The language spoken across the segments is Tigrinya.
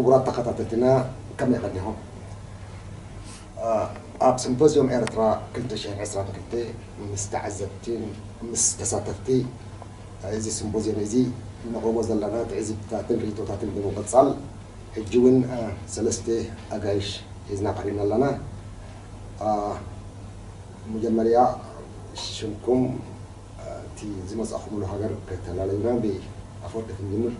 ክቡራት ተኸታተልትና፣ ከመይ ቀኒኹም? ኣብ ሲምፖዝዮም ኤርትራ ክልተ ሽሕን ዕስራን ክልተ ምስ ተዓዘብቲን ምስ ተሳተፍቲ እዚ ሲምፖዝዮም እዚ ነቕርቦ ዘለና ትዕዝብትታትን ርእይቶታትን ብምቕጻል፣ ሕጂ እውን ሰለስተ ኣጋይሽ ሒዝና ቀሪብና ኣለና። መጀመርያ ሽምኩም፣ እቲ ዝመጻኹምሉ ሃገር ከተላለዩና። ብኣፈወርቂ ክንጅምር።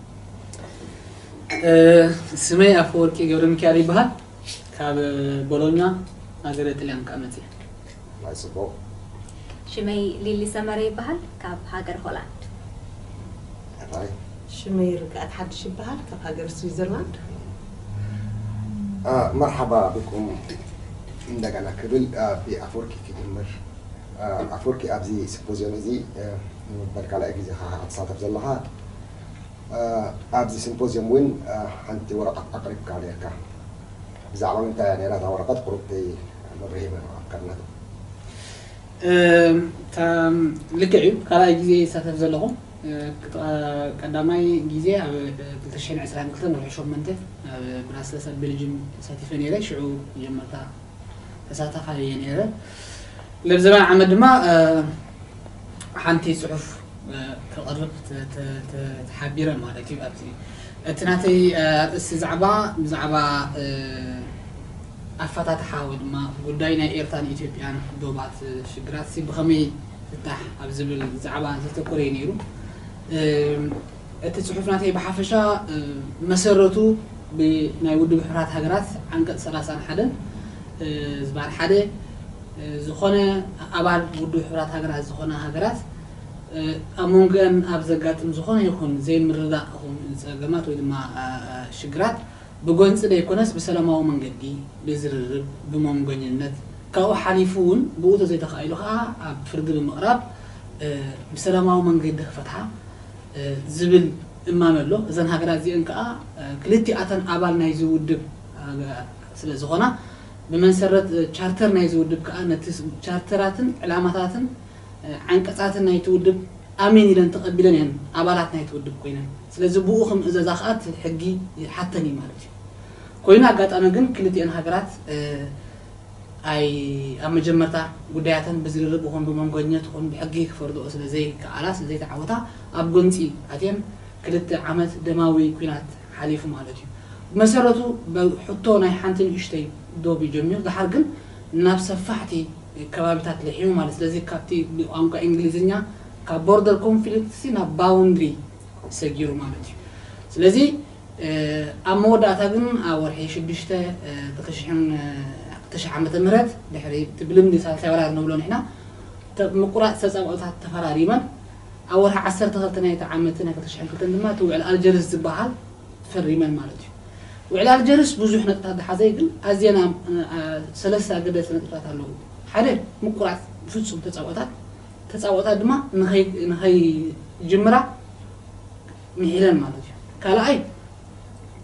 ስመይ ኣፈወርቂ ገብረ ሚካኤል ይበሃል። ካብ ቦሎኛ ሃገረ ጥልያን ከዓ መፅእ። ናይ ጽቡቕ። ሽመይ ሊሊ ሰመረ ይበሃል፣ ካብ ሃገር ሆላንድ። ሕራይ። ሽመይ ርግኣት ሓድሽ ይበሃል፣ ካብ ሃገር ስዊዘርላንድ። መርሓባ ብኩም እንደገና ክብል ብኣፈወርቂ ክጅምር። ኣፈወርቂ፣ ኣብዚ ሲምፖዝዮም እዚ ንመበል ካልኣይ ግዜ ኢኻ ክትሳተፍ ዘለኻ። ኣብዚ ሲምፖዝዮም እውን ሓንቲ ወረቐት ኣቕሪብካ ነርካ። ብዛዕባ ምንታይ እያ ነይራ እታ ወረቐት? ቁሩብ መብርሂ ምሃበና። ልክዕ እዩ፣ ካልኣይ ግዜ ይሳተፍ ዘለኹ። ቀዳማይ ግዜ ኣብ ክልተ ሽሕን ዕስራን ክልተን ወርሒ ሸሞንተ ኣብ ብራስለስ ኣብ ቤልጅም ተሳቲፈ ነይረ። ሽዑ መጀመርታ ተሳታፋይ እየ ነይረ። ለብዘባ ዓመት ድማ ሓንቲ ፅሑፍ ከቕርብ ተሓቢረ ማለት እዩ። ኣብቲ እቲ ናተይ ኣርእስቲ ዛዕባ ብዛዕባ ኣፈታትሓ ወይ ድማ ጉዳይ ናይ ኤርትራን ኢትዮጵያን ዶባት ሽግራት ብኸመይ ፍታሕ ኣብ ዝብል ዛዕባ ዘተኮረ እዩ ነይሩ። እቲ ጽሑፍ ናተይ ብሓፈሻ መሰረቱ ብናይ ውድብ ሕቡራት ሃገራት ዓንቀጽ ሰላሳን ሓደን ዝባር ሓደ ዝኾነ ኣባል ውድብ ሕቡራት ሃገራት ዝኾነ ሃገራት ኣብ መንጎአን ኣብ ዘጋጥም ዝኾነ ይኹን ዘይምርዳእ ይኹን ጸገማት ወይ ድማ ሽግራት ብጎንጺ ዘይኮነስ ብሰላማዊ መንገዲ ብዝርርብ ብመንጎኝነት ካብኡ ሓሊፉ እውን ብኡ ተዘይተኻኢሉ ከዓ ኣብ ፍርዲ ብምቕራብ ብሰላማዊ መንገዲ ክፈትሓ ዝብል እማመ ኣሎ። እዘን ሃገራት እዚአን ከዓ ክልቲኣተን ኣባል ናይዚ ውድብ ስለ ዝኾና ብመንሰረት ቻርተር ናይዚ ውድብ ከዓ ነቲ ቻርተራትን ዕላማታትን ዓንቀፃትን ናይቲ ውድብ ኣሜን ኢለን ተቐቢለን እየን ኣባላት ናይቲ ውድብ ኮይነን። ስለዚ ብኡ ክምእዘዛ ከዓ እቲ ሕጊ ይሓተን እዩ ማለት እዩ። ኮይኑ ኣጋጣሚ ግን ክልቲአን ሃገራት ኣይ ኣብ መጀመርታ ጉዳያተን ብዝርርብ ይኹን ብመንጎኝነት ይኹን ብሕጊ ክፈርድኦ ስለ ዘይከኣላ ስለ ዘይተዓወታ ኣብ ጎንፂ ኣትየን ክልተ ዓመት ደማዊ ኲናት ሓሊፉ ማለት እዩ። ብመሰረቱ ሕቶ ናይ ሓንቲ ንእሽተይ ዶብ እዩ ጀሚሩ፣ ድሓር ግን ናብ ሰፋሕቲ ከባቢታት ልሒሙ ማለት። ስለዚ ካብቲ ብቋንቋ እንግሊዝኛ ካብ ቦርደር ኮንፍሊክት ናብ ባውንድሪ ሰጊሩ ማለት እዩ። ስለዚ ኣብ መወዳእታ ግን ኣብ ወርሒ ሽዱሽተ ክልተ ሽሕን ክልተ ሽሕ ዓመተ ምህረት ድሕሪ እቲ ብልምዲ ሳልሳይ ወራር ንብሎ ንሕና ምቁራፅ ተፃብኦታት ተፈራሪመን ኣብ ወርሒ ዓሰርተ ክልተ ናይቲ ዓመት ናይ ክልተ ሽሕን ክልተን ድማ እቲ ውዕል ኣልጀርስ ዝበሃል ፈሪመን ማለት እዩ። ውዕል ኣልጀርስ ብዙሕ ነጥብታት ዝሓዘ እዩ፣ ግን ኣዝየን ሰለስተ ኣገደስቲ ነጥብታት ኣለዉ። ሓደ ምቁራፅ ፍፁም ተፃብኦታት፣ ተፃብኦታት ድማ ንኸይጅምራ ምሒለን ማለት እዩ። ካልኣይ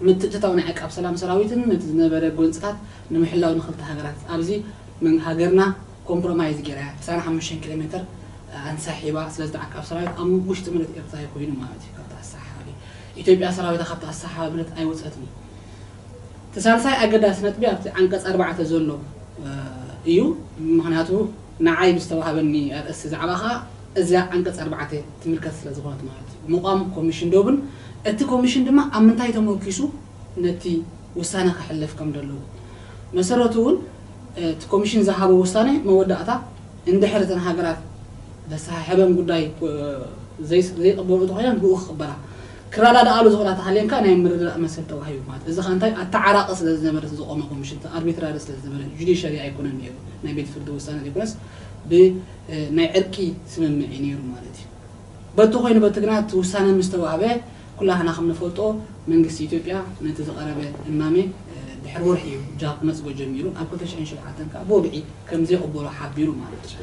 ምትእትታው ናይ ዓቃብ ሰላም ሰራዊትን ነቲ ዝነበረ ጎንፅታት ንምሕላው ንክልተ ሃገራት ኣብዚ ሃገርና ኮምፕሮማይዝ ገይራ እያ። ዕስራን ሓሙሽተን ኪሎ ሜትር ኣንሳሒባ ስለ ዝተዓቃብ ሰራዊት ኣብ ውሽጢ መሬት ኤርትራ ኮይኑ ማለት እዩ። ካብቲ ኣሰሓሓቢ ኢትዮጵያ ሰራዊታ ካብቲ ኣሰሓሓቢ መሬት ኣይወፀትን እዩ። እቲ ሳልሳይ ኣገዳሲ ነጥቢ ኣብቲ ዓንቀፅ ኣርባዕተ ዘሎ እዩ። ምክንያቱ ንዓይ ብዝተዋሃበኒ ኣርእስቲ ዛዕባ ከዓ እዚኣ ዓንቀፅ ኣርባዕተ ትምልከት ስለ ዝኾነት ማለት እዩ። ምቋም ኮሚሽን ዶብን እቲ ኮሚሽን ድማ ኣብ ምንታይ ተመርኪሱ ነቲ ውሳነ ከሕልፍ ከም ዘለዎ መሰረቱ እውን እቲ ኮሚሽን ዝሃቦ ውሳነ መወዳእታ እንድሕር እተን ሃገራት ዘሰሓሕበን ጉዳይ ዘይቅበሉ እንተኮይነን ብኡ ክቅበላ ክረዳድኣሉ ዝኽእላ ተሃልየን ከኣ ናይ ምርድዳእ መሰል ተዋሂቡ ማለት እዚ ከኣ እንታይ ኣተዓራቂ ስለ ዝነበረ ዝቆመ ኮሚሽን ኣርቢትራሪ ስለ ዝነበረ ጁዲሸሪ ኣይኮነን ነይሩ ናይ ቤት ፍርዲ ውሳነ ዘይኮነስ ብናይ ዕርቂ ስምምዕ እዩ ነይሩ ማለት እዩ። በቲ ኮይኑ በቲ ግና እቲ ውሳነ ምስ ተዋህበ ኩላህና ከም ንፈልጦ መንግስቲ ኢትዮጵያ ነቲ ዝቐረበ እማመ ድሕሪ ወርሒ እዩ ጃ ክነጽጎ ጀሚሩ ኣብ ክልተ ሽሕን ሸውዓተን ከኣ ብወግዒ ከም ዘይቕበሎ ሓቢሩ ማለት እዩ።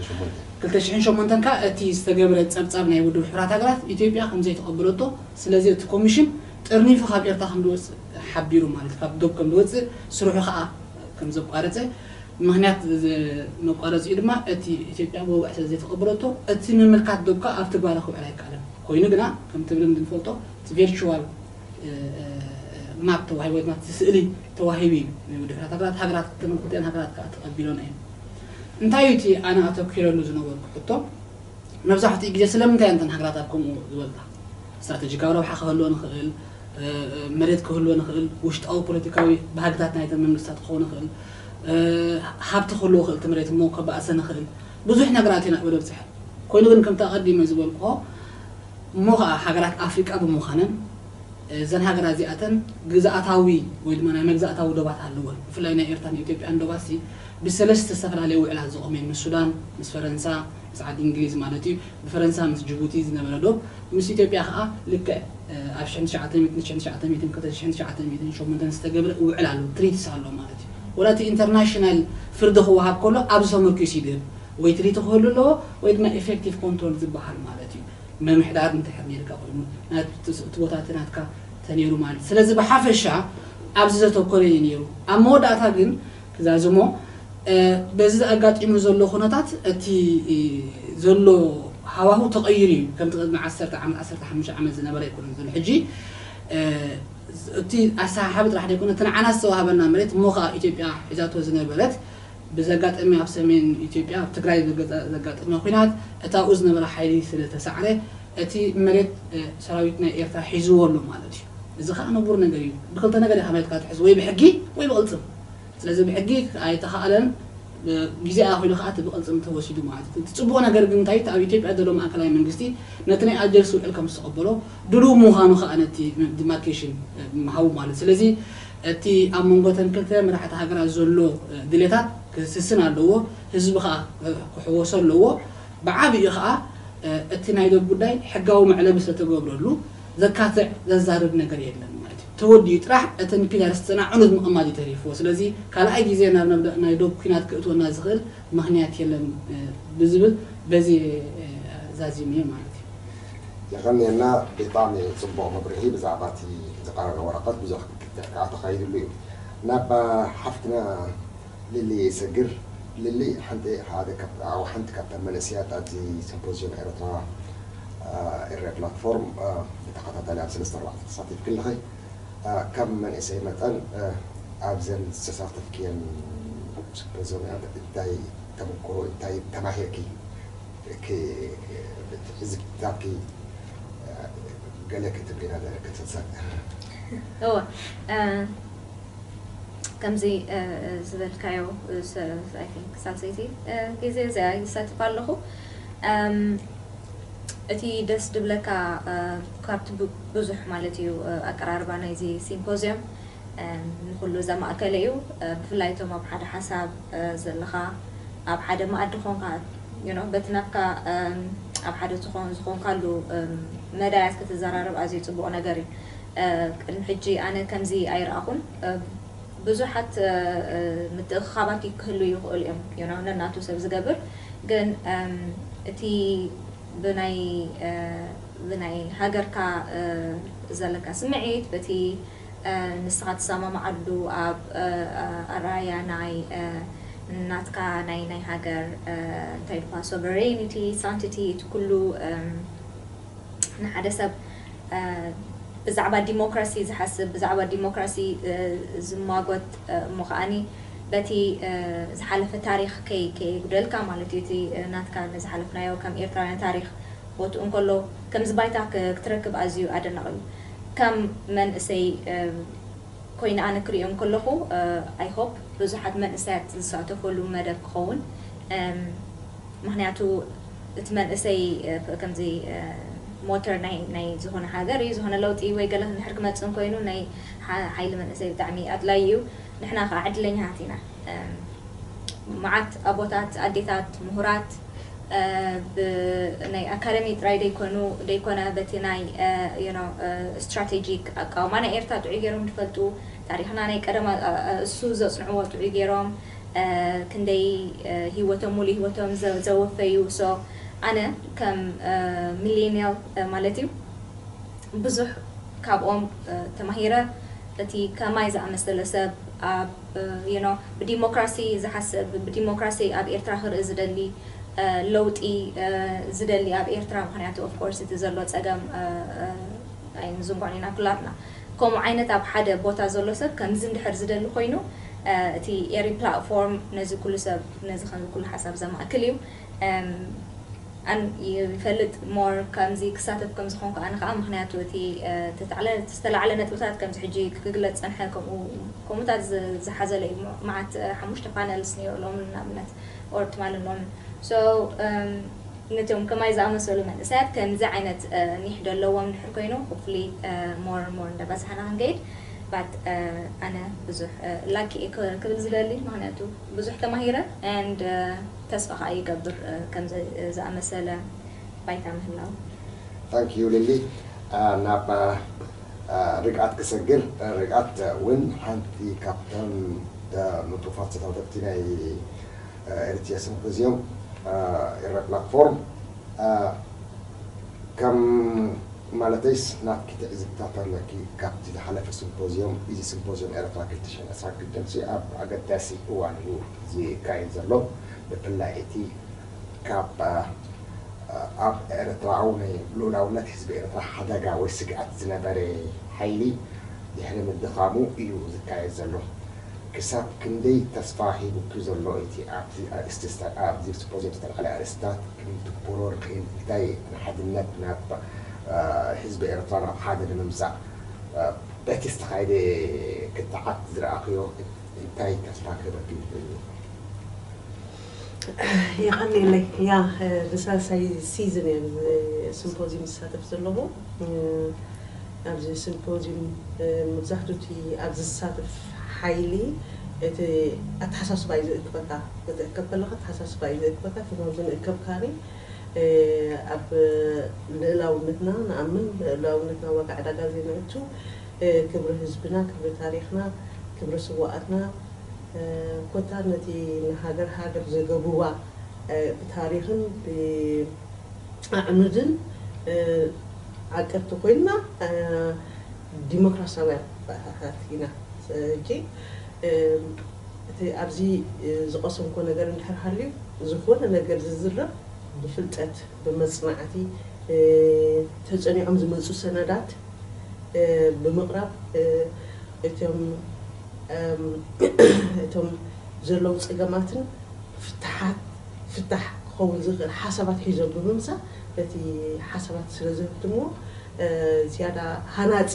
ክልተ ሽሕን ሸሞንተን ከኣ እቲ ዝተገብረ ጸብጻብ ናይ ውድብ ሕቡራት ሃገራት ኢትዮጵያ ከም ዘይተቐበለቶ ስለዚ እቲ ኮሚሽን ጥርኒፉ ካብ ኤርትራ ከም ዝወጽእ ሓቢሩ ማለት ካብ ዶብ ከም ዝወጽእ ስርሑ ከኣ ከም ዘቋረጸ ምኽንያት መቋረጺኡ ድማ እቲ ኢትዮጵያ ብወግዒ ስለ ዘይተቐበለቶ እቲ ምምልካት ዶብ ከኣ ኣብ ትግባረ ክውዕል ኣይከኣለን። ኮይኑ ግና ከምቲ ብልምዲ ንፈልጦ እቲ ቨርቹዋል ማፕ ተዋሂቡ ወይ ድማ እቲ ስእሊ ተዋሂቡ እዩ። ድሕረት ሃገራት ሃገራት ክልተን ክልተን ሃገራት ከዓ ተቐቢሎን እየን። እንታይ እዩ እቲ ኣነ ኣተኪረሉ ዝነበርኩ ሕቶ? መብዛሕትኡ ግዜ ስለምንታይ እየን እተን ሃገራት ኣብ ከምኡ ዝበልታ? ስትራተጂካዊ ረብሓ ክህልወን ይኽእል፣ መሬት ክህልወን ይኽእል፣ ውሽጣዊ ፖለቲካዊ ባህግታት ናይተን መንግስታት ክኸውን ይኽእል፣ ሃብቲ ክህልዎ ይኽእል፣ እቲ መሬት እሞ ከባእሰን ይኽእል። ብዙሕ ነገራት ኢና ወደ ብፅሐ። ኮይኑ ግን ከምቲ ኣቐዲመ ዝበልኩዎ እሞ ከዓ ሃገራት ኣፍሪቃ ብምዃነን እዘን ሃገራት እዚኣተን ግዝኣታዊ ወይ ድማ ናይ መግዛእታዊ ዶባት ኣለወን። ብፍላይ ናይ ኤርትራን ኢትዮጵያን ዶባትሲ ብሰለስተ ዝተፈላለዩ ውዕላት ዝቖመ እዩ። ምስ ሱዳን፣ ምስ ፈረንሳ፣ ምስ ዓዲ እንግሊዝ ማለት እዩ። ብፈረንሳ ምስ ጅቡቲ ዝነበረ ዶብ፣ ምስ ኢትዮጵያ ከዓ ልክዕ ኣብ ሽሕን ትሽዓተ ሚእትን፣ ሽሕን ትሽዓተ ሚእትን፣ ክልተ ሽሕን ትሽዓተ ሚእትን ሸሞንተን ዝተገብረ ውዕል ኣሎ፣ ትሪትስ ኣሎ ማለት እዩ። ወላ እቲ ኢንተርናሽናል ፍርዲ ክወሃብ ከሎ ኣብዚ ተመርኪሱ ይድህብ ወይ ትሪቲ ክህሉ ኣለዎ ወይ ድማ ኢፌክቲቭ ኮንትሮል ዝበሃል ማለት እዩ። ምምሕዳር እንድሕር ነይርካ ኮይኑ ናት-፣ እቲ ቦታ እቲ ናትካ ተነይሩ ማለት እዩ። ስለዚ ብሓፈሻ ኣብዚ ዘተኮረ እዩ ነይሩ። ኣብ መወዳእታ ግን ክዛዝሞ፣ እ፣ በዚ ኣጋጢሙ ዘሎ ኩነታት እቲ፣ እ፣ ዘሎ ሃዋሁ ተቐይሩ እዩ። ከምቲ ቅድሚ ዓሰርተ ዓመት፣ ዓሰርተ ሓሙሽተ ዓመት ዝነበረ ኣይኮነን ዘሎ። ሕጂ፣ እ፣ እቲ ኣሰሓሓቢ ጥራሕ ዘይኮነ፣ እቲ ንዓና ዝተዋህበና መሬት እሞ ኸኣ ኢትዮጵያ ሒዛቶ ዝነበረት ብዘጋጠመ ኣብ ሰሜን ኢትዮጵያ ኣብ ትግራይ ዘገጠ-፣ ዘጋጠመ ኲናት እቲ ኣብኡ ዝነበረ ሓይሊ ስለ ተሳዕረ እቲ መሬት፣ እ፣ ሰራዊት ናይ ኤርትራ ሒዝዎ ኣሎ ማለት እዩ። እዚ ኸኣ ንቡር ነገር እዩ። ብኽልተ ነገር ኢኻ መሬትካ ትሕዝ፣ ወይ ብሕጊ ወይ ብቕልጽም። ስለዚ ብሕጊ ኣይተኻእለን፣ እ፣ ግዜ ኣኺሉ ኸኣ እቲ ብቕልጽም ተወሲዱ ማለት እዩ። እቲ ጽቡቕ ነገር ግን እንታይ እዩ? እቲ ኣብ ኢትዮጵያ ዘሎ ማእከላይ መንግስቲ ነቲ ናይ ኣልጀርስ ውዕል ከም ዝተቐበሎ ድሉው ምዃኑ ኸኣ ነቲ ዲማርኬሽን፣ እ፣ ምሃቡ ማለት። ስለዚ እቲ ኣብ መንጎ እተን ክልተ መራሕቲ ሃገራት ዘሎ፣ እ፣ ድሌታት ክስስን ኣለዎ፣ ህዝቢ ኸኣ፣ እ፣ ክሕወሶ ኣለዎ። ብዓቢኡ ኸኣ፣ እ፣ እቲ ናይ ዶብ ጉዳይ ሕጋዊ መዕለቢ ዝተገብረሉ ዘካትዕ ዘዛርብ ነገር የለን ማለት እዩ። ተወዲኡ ጥራሕ እተን ፒላርስ ጽናዕ ዕኑድ ምቕማጥ እዩ ተሪፍዎ። ስለዚ ካልኣይ ግዜ ናብ፣ ናብ ናይ ዶብ ኲናት ክእትወና ዝኽእል ምኽንያት የለን፣ እ፣ ብዝብል በዚ፣ እ፣ ዛዚመ ማለት እዩ። የቐንየልና። ብጣዕሚ ጽቡቕ መብርሂ ብዛዕባ እቲ ዝቐረበ ወረቐት ብዙሕ ክትዕ ከዓ ተኻይድሉ እዩ። ናብ ሓፍትና ሊሊ ይሰግር። ሊሊ፣ ሓንቲ ሓደ ካብ፣ ኣብ ሓንቲ ካብተን መንእሰያት ኣብዚ ሲምፖዚየም ኤርትራ፣ አ፣ ኤርትራ ፕላትፎርም፣ አ፣ ብተኸታታሊ ኣብ ሰለስተ ኣርባዕተ ተሳቲፍኪ ኣለኺ። አ፣ ከም መንእሰይ መጠን፣ አ፣ ኣብዘን ዝተሳተፍክየን ሲምፖዚየም እንታይ ተመክሮ፣ እንታይ ተማሂርኪ? ክ-፣ ትሕዝብታትኪ፣ አ፣ ገለ ክትብሊና ዶ ክትንሳእ? እወ፣ እ፣ ከምዚ፣ እ፣ ዝበልካዮ፣ እ፣ ሰ-፣ I think ሳልሰይቲ፣ እ፣ ግዜ እዚኣ ይሳተፍ ኣለኹ። እም፣ እቲ ደስ ድብለካ፣ እ፣ ካብቲ ብ-፣ ብዙሕ ማለት እዩ፣ እ፣ ኣቀራርባ ናይዚ ሲምፖዚየም፣ እ፣ ንኹሉ ዘማእከለ እዩ። እ፣ ብፍላይ እቶም ኣብ ሓደ ሓሳብ፣ እ፣ ዘለኻ፣ ኣብ ሓደ መኣዲ ኾንካ፣ you know፣ በቲ ናትካ፣ እም፣ ኣብ ሓደ ዝኾን-፣ ዝኾንካሉ፣ እም፣ መዳያት ክትዘራረብ ኣዝዩ ጽቡቕ ነገር እዩ። እ፣ ቅድሚ ሕጂ ኣነ ከምዚ ኣይረኣኹን። እ፣ ብዙሓት፣ እ፣ እ፣ ምትእኽኻባት ክህሉ ይኽእሉ እዮም፣ you know፣ ነናቱ ሰብ ዝገብር። ግን፣ እም፣ እቲ ብናይ፣ እ፣ ብናይ ሃገርካ፣ እ፣ ዘለካ ስምዒት፣ በቲ፣ እ፣ ንስኻ ትሰማምዓሉ ኣብ፣ እ፣ እ፣ ኣረኣእያ ናይ፣ እ፣ ናትካ ናይ፣ ናይ ሃገር፣ እ፣ እንታይ ኢልካ፣ ሶቨሬኒቲ፣ ሳንቲቲ፣ እቲ ኩሉ፣ እም፣ ንሓደ ሰብ፣ እ፣ ብዛዕባ ዲሞክራሲ ዝሓስብ፣ ብዛዕባ ዲሞክራሲ፣ እ፣ ዝማጎት፣ እ፣ እሞ ከኣኒ በቲ፣ እ፣ ዝሓለፈ ታሪኽ ከይ-፣ ከየጉደልካ ማለት እዩ። እቲ፣ እ፣ ናትካ ንዝሓለፍናዮ ከም ኤርትራውያን ታሪኽ ቦትኡ እንከሎ ከምዚ ባይታ ክ-፣ ክትረክብ ኣዝዩ ኣደናቒ እዩ። ከም መንእሰይ፣ እ፣ ኮይነ ኣነ ክሪኦ እንከለኹ፣ እ፣ I hope ብዙሓት መንእሰያት ዝሳተፈሉ መደብ ክኸውን። እም፣ ምኽንያቱ እቲ መንእሰይ፣ እ፣ ከምዚ፣ እ፣ ሞተር ናይ፣ ናይ ዝኾነ ሃገር እዩ። ዝኾነ ለውጢ ወይ ገለ እንድሕር ክመጽእ እንኮይኑ ናይ ሓ-፣ ሓይሊ መንእሰይ ብጣዕሚ ኣድላዪ እዩ። ንሕና ከዓ ዕድለኛታት ኢና። እም፣ መዓት ኣቦታት፣ ኣዴታት፣ ምሁራት፣ እ፣ ብ-፣ ናይ ኣካደሚ ጥራይ ደይኮኑ፣ ደይኮነ በቲ ናይ፣ እ፣ you know፣ እ፣ ስትራቴጂክ ኣቃውማ ናይ ኤርትራ ጥዑይ ገይሮም ዝፈልጡ፣ ታሪኽና ናይ ቀደም ኣ-፣ ኣ-፣ እሱ ዘጽንዕዎ ጥዑይ ገይሮም፣ እ፣ ክንደይ፣ እ፣ ህይወቶም፣ ሙሉእ ህይወቶም ዘ-፣ ዘወፈዩ። So ኣነ ከም፣ እ፣ ሚሌኒያል፣ እ፣ ማለት እዩ፣ ብዙሕ ካብኦም፣ እ፣ ተማሂረ። እቲ ከማይ ዝኣመሰለ ሰብ ኣብ፣ እ፣ you know፣ ብዲሞክራሲ ዝሓስብ፣ ብዲሞክራሲ ኣብ ኤርትራ ክርኢ ዝደሊ፣ እ፣ ለውጢ፣ እ፣ ዝደሊ ኣብ ኤርትራ፣ ምኽንያቱ of course እቲ ዘሎ ጸገም፣ እ፣ እ፣ ኣይንዝንግዖን ኢና ኩላትና። ከምኡ ዓይነት ኣብ ሓደ ቦታ ዘሎ ሰብ ከምዚ እንድሕር ዝደሊ ኮይኑ፣ እቲ ኤሪ ፕላትፎርም ነዚ ኩሉ ሰብ፣ ነዚ ከምዚ ኩሉ ሓሳብ ዘማእክል እዩ። ኣን ይፈልጥ ሞር ከምዚ ክሳተፍ ከም ዝኾንኩ ኣነ ከዓ፣ ምክንያቱ እቲ ዝተላዕለ ነጥብታት ከምዚ ሕጂ ክግለፅ ፀንሐ፣ ከምኡ ከምኡታት ዝሓዘለ እዩ። መዓት ሓሙሽተ ፓነልስ ነይሩ ሎምን ንኣብነት ኦር ትማልን ሎምን። ነቶም ከማይ ዝኣመሰሉ መንእሰያት ከምዚ ዓይነት ኒሕ ደለዎም ድሕር ኮይኑ፣ ሆፕፉሊ ሞር ሞር እንዳበዛሕና ክንከይድ። ባት ኣነ ብዙሕ ላኪ ክብል ዝደሊ፣ ምክንያቱ ብዙሕ ተማሂረ፣ and ተስፋ ከዓ ይገብር ከምዚ ዝኣመሰለ ባይታ ምህላው። ታንክ ዩ ሊሊ። ናብ ርግኣት ክሰግር። ርግኣት እውን ሓንቲ ካብተን ንጡፋት ዝተዋደድቲ ናይ ኤሪትሪያ ሲምፖዚየም ኤረ ፕላትፎርም። ከም ማለተይስ ናትኪ ትዕዝብታት ኣለኪ ካብቲ ዝሓለፈ ሲምፖዚየም? እዚ ሲምፖዚየም ኤርትራ ክልተ ሽሕን ዕስራን ክልተን ሲ ኣብ ኣገዳሲ እዋን እዩ ዝካየድ ዘሎ። ብፍላይ እቲ ካብ ኣብ ኤርትራዊ ናይ ልኡላውነት ህዝቢ ኤርትራ ሓደጋ ወይ ስግኣት ዝነበረ ሓይሊ ድሕሪ ምድኻሙ እዩ ዝካየድ ዘሎ። ክሳብ ክንደይ ተስፋ ሂቡኪ ዘሎ እቲ ኣብዚ ኣርእስቲ ኣብዚ ሲምፖዚየም ዝተልዓለ ኣርእስታት ክንትኩሮ ንኽእል? እንታይ ንሓድነት ናብ ህዝቢ ኤርትራ ናብ ሓደ ንምምፃእ በቲ ዝተኻየደ ክትዓት ዝረኣኽዮ እንታይ ተስፋ ክህበኪ ይኽእል እዩ? የቐንየለይ። ያ ብሳልሳይ ሲዝን እየ ኣብዚ ሲምፖዚየም ዝሳተፍ ዘለኹ። ኣብዚ ሲምፖዚየም መብዛሕትኡ እቲ ኣብዚ ዝሳተፍ ሓይሊ እቲ ኣተሓሳስባ እዩ ዝእክበካ። ክትእከብ ከለኻ ኣተሓሳስባ እዩ ዝእክበካ። እቲ ናብዚ ንእከብ ካኒ ኣብ ልእላውነትና ንኣምን፣ ልእላውነትና ዋጋ ዕዳጋ ዘይነእቱ፣ ክብሪ ህዝብና፣ ክብሪ ታሪኽና፣ ክብሪ ስዋኣትና፣ ኮታ ነቲ ንሃገር ሃገር ዘገብርዋ ብታሪኽን ብኣዕኑድን ዓቀብቲ ኮይንና ዲሞክራሲያውያን ባእታታት ኢና። ሕጂ እቲ ኣብዚ ዝቐሰምኮ ነገር እንድሕር ሃልዩ፣ ዝኾነ ነገር ዝዝረብ ብፍልጠት፣ ብመጽናዕቲ፣ ተጸኒዖም ዝመጹ ሰነዳት ብምቕራብ፣ እቶም እቶም ዘለዉ ጸገማትን ፍታሓት ፍታሕ ክኸውን ዝኽእል ሓሳባት ሒዞም ብምምጻእ፣ ነቲ ሓሳባት ስለ ዘህብትምዎ ዝያዳ ሃናጺ።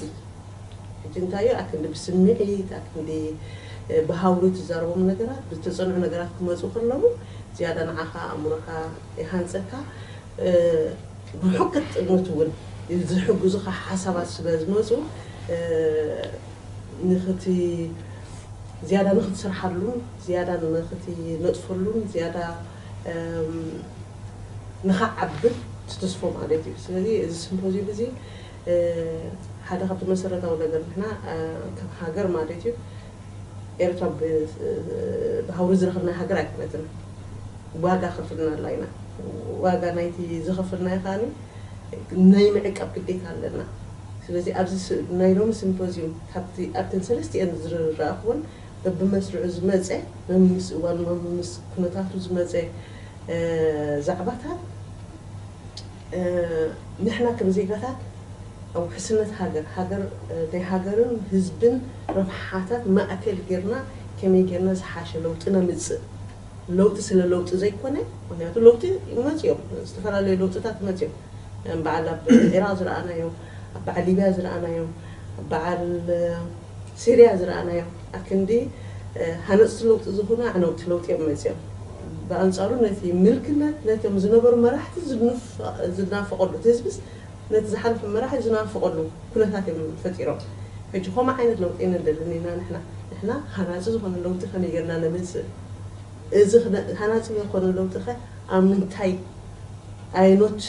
ሕጂ እንታይ እዩ ኣክንዲ ብስምዒት ኣክንዲ ብሃውሪ ትዛረቦም ነገራት ብዝተጸንዑ ነገራት ክመጹ ከለዉ ዝያዳ ንዓኻ ኣእምሮኻ ይሃንጸካ። ብርሑቅ ክትጥምት እውን ዝሕግዙኻ ሓሳባት ስለ ዝመፁ ንክቲ ዝያዳ ንክትሰርሓሉን ዝያዳ ንክትነጥፈሉን ዝያዳ ንክዓብን ትትስፎ ማለት እዩ። ስለዚ እዚ ሲምፖዚየም እዚ ሓደ ካብቲ መሰረታዊ ነገር ንሕና ከም ሃገር ማለት እዩ ኤርትራ ብሃውሪ ዝረኸብና ሃገር ኣይኮነትን። ዋጋ ከፍልና ኣላ ኢና። ዋጋ ናይቲ ዝኸፍልናዮ ከኣ ናይ ምዕቃብ ግዴታ ኣለና። ስለዚ ኣብዚ ናይ ሎሚ ሲምፖዚዩም ካብቲ ኣብተን ሰለስቲአን ዝረኣኽወን በብመስርዑ ዝመፀ መምስ እዋን መምስ ኩነታቱ ዝመፀ ዛዕባታት ንሕና ከም ዜጋታት ኣብ ውሕስነት ሃገር ሃገር ናይ ሃገርን ህዝብን ረብሓታት ማእከል ጌርና ከመይ ጌርና ዝሓሸ ለውጢ ነምፅእ። ለውጢ ስለ ለውጢ ዘይኮነ፣ ምክንያቱ ለውጢ ይመፅኦም፣ ዝተፈላለዩ ለውጢታት ይመፅኦም። በዓል ኣብ ዒራቅ ዝረኣናዮም፣ ኣብ በዓል ሊብያ ዝረኣናዮም፣ ኣብ በዓል ሲርያ ዝረኣናዮም ኣክንዲ ሃነፅቲ ለውጢ ዝኾኑ ኣዕነውቲ ለውጢ እዮም መፅኦም። ብኣንፃሩ ነቲ ምልክነት ነቶም ዝነበሩ መራሕቲ ዝናፈቀሉ፣ እቲ ህዝብስ ነቲ ዝሓለፈ መራሒ ዝናፈቀሉ ኩነታት እዮም ፈጢሮም። ሕጂ ከምኡ ዓይነት ለውጢ ኢና ንደልን ኢና ንሕና። ንሕና ሃናፂ ዝኾነ ለውጢ ከመይ ጌርና ነምፅእ? እዚ ሃናፂ ዝኾነ ለውጢ ከ ኣብ ምንታይ ኣይኖት